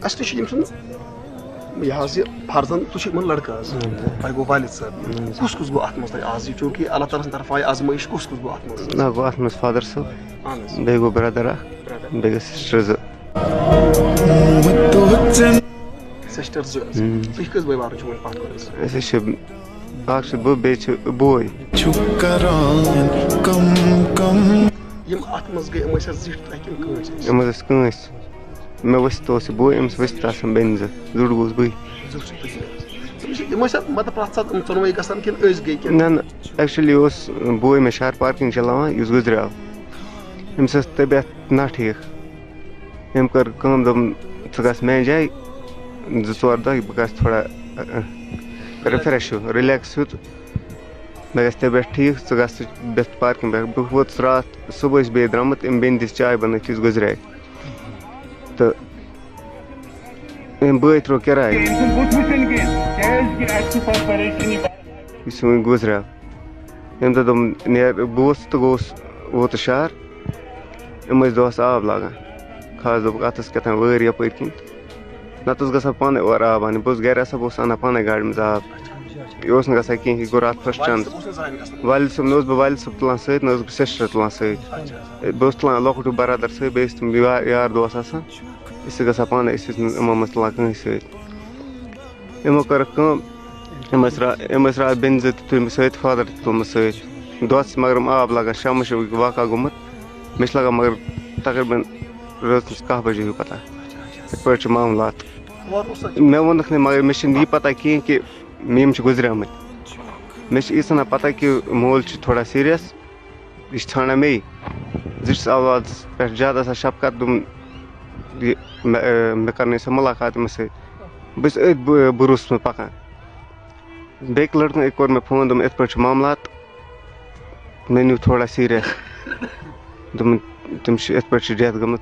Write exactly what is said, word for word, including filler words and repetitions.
اَسہِ تہِ چھُ ییٚمۍ سُنٛد یہِ حظ یہِ فرزند، تُہۍ چھِو یِمن لڑکہٕ حظ۔ اہن حظ۔ تۄہہِ گوٚو والد صٲب۔ اہن حظ۔ کُس کُس گوٚو اَتھ منٛز تۄہہِ آز یہِ؟ چوٗنٛکہِ اللہ تعالیٰ سٕنٛدِ طرفہٕ آیہِ آزمٲیِش، کُس کُس گوٚو اَتھ منٛز؟ نہ، گوٚو اَتھ منٛز فادر صٲب۔ اہن حظ۔ بیٚیہِ گوٚو برٛدر اَکھ۔ برٛدر۔ بیٚیہِ گٔے سِسٹر زٕ۔ سِسٹر زٕ حظ۔ اۭں۔ تُہۍ کٔژ بٲے بارٕنۍ چھِو وۄنۍ پانہٕ ؤنۍ حظ؟ أسۍ حظ چھِ، اَکھ چھُس بہٕ، بیٚیہِ چھُ بوے۔ چھُ کران کم کم۔ یِم اَتھ منٛز گٔے، یِم ٲسۍ حظ زِٹھۍ تۄہہِ کِنہٕ کٲنٛسہِ ٲسۍ؟ یِم حظ ٲسۍ کٲنٛسہِ۔ مےٚ ؤسِتھ اوس یہِ بوے، أمِس ؤسِتھ آسان بیٚنہِ زٕ، زُٹھ گوٚوُس بٕے۔ زُٹھ چھُ تُہی۔ تِم چھِ، یِم ٲسۍ اَتھ مطلب پرٛٮ۪تھ ساتہٕ یِم ژۄنوَے گژھان کِنہٕ أسۍ گٔے کِنہٕ؟ نہ، نہ، actually اوس بوے مےٚ شہر پارکِنگ چلاوان، یُس گُزریو۔ أمِس ٲس طبیعت نہ ٹھیٖک۔ أمۍ کٔر کٲم، دوٚپُن، "ژٕ گژھ میٛانہِ جایہِ زٕ ژور دۄہ، بہٕ گژھٕ تھوڑا، ٲ، ٲ، refresh ہیوٗ، relax ہیوٗ تہٕ مےٚ گژھِ طبیعت ٹھیٖک، ژٕ گژھ ژٕ بیٚہہ پارکِنگ پٮ۪ٹھ۔" بہٕ ووتُس راتھ، صُبحٲے چھُس بیٚیہِ درٛامُت، أمۍ بیٚنہِ دِژ چاے بَنٲوِتھ، یُس گُزریٛاے۔ تہٕ أمۍ بٲے ترٛوو کِراے۔ یُس وۄنۍ گُزریو۔ أمۍ دوٚپ، دوٚپُن، "نیر"، بہٕ ووتُس تہٕ گوٚوُس، ووتُس شہر۔ أمۍ ٲسۍ دۄہَس آب لاگان۔ خاص دوٚپُکھ، "اَتھ ٲس کیٛاہ تام وٲرۍ یَپٲرۍ کِنۍ۔" نَتہٕ اوس گژھان پانَے اورٕ آب اَننہِ۔ بہٕ اوسُس گَرِ آسان، بہٕ اوسُس اَنان پانَے گاڑِ منٛز آب۔ یہِ اوس نہٕ گژھان کِہیٖنۍ، یہِ گوٚو راتھ first chance۔ والد صٲب نہ اوس بہٕ والد صٲب تُلان سۭتۍ، نہ اوسُس بہٕ sister تُلان سۭتۍ۔ بہٕ اوسُس تُلان لۄکُٹ ہیوٗ برادر سۭتۍ، بیٚیہِ ٲسۍ تِم یار، یار دوس آسان۔ أسۍ ٲسۍ گژھان پانَے، أسۍ ٲسۍ نہٕ یِمو منٛز تُلان کٕہٕنۍ سۭتۍ۔ یِمو کٔرٕکھ کٲم، یِم ٲسۍ را-، یِم ٲسۍ راتھ بیٚنہِ زٕ تہِ تُلمٕتۍ سۭتۍ، father تہِ تُلمُت سۭتۍ۔ دۄہَس مگر یِم آب لاگان، شامَس چھُ واقعہ گوٚمُت۔ مےٚ چھِ لَگان مگر تقریٖباً رٲژ ہٕنٛز کاہ بجے ہیوٗ پَتہ۔ یِتھ پٲٹھۍ چھِ معاملات۔ مےٚ ووٚنُکھ نہٕ، مگر مےٚ چھِنہٕ یہِ پَتہ کِہیٖنۍ کہِ یِم چھِ گُزریمٕتۍ۔ مےٚ چھِ ییٖژ ہنا پَتہ کہِ مول چھُ تھوڑا serious۔ یہِ چھِ ژھانٛڈان مے۔ زِٹھِس اولادَس پٮ۪ٹھ زیادٕ آسان شفقت، دوٚپُن، یہِ مےٚ، ٲ، مےٚ کَرنٲے سۄ مُلاقات أمِس سۭتۍ۔ بہٕ چھُس أتھۍ بُ-، بروسَس منٛز پَکان۔ بیٚکہِ لٔڑکَن أکۍ کوٚر مےٚ فون، دوٚپُن، "یِتھ پٲٹھۍ چھُ معاملات۔" مےٚ نیوٗ تھوڑا serious۔ دوٚپُن، "تٔمِس چھِ یِتھ پٲٹھۍ چھِ death گٔمٕژ۔"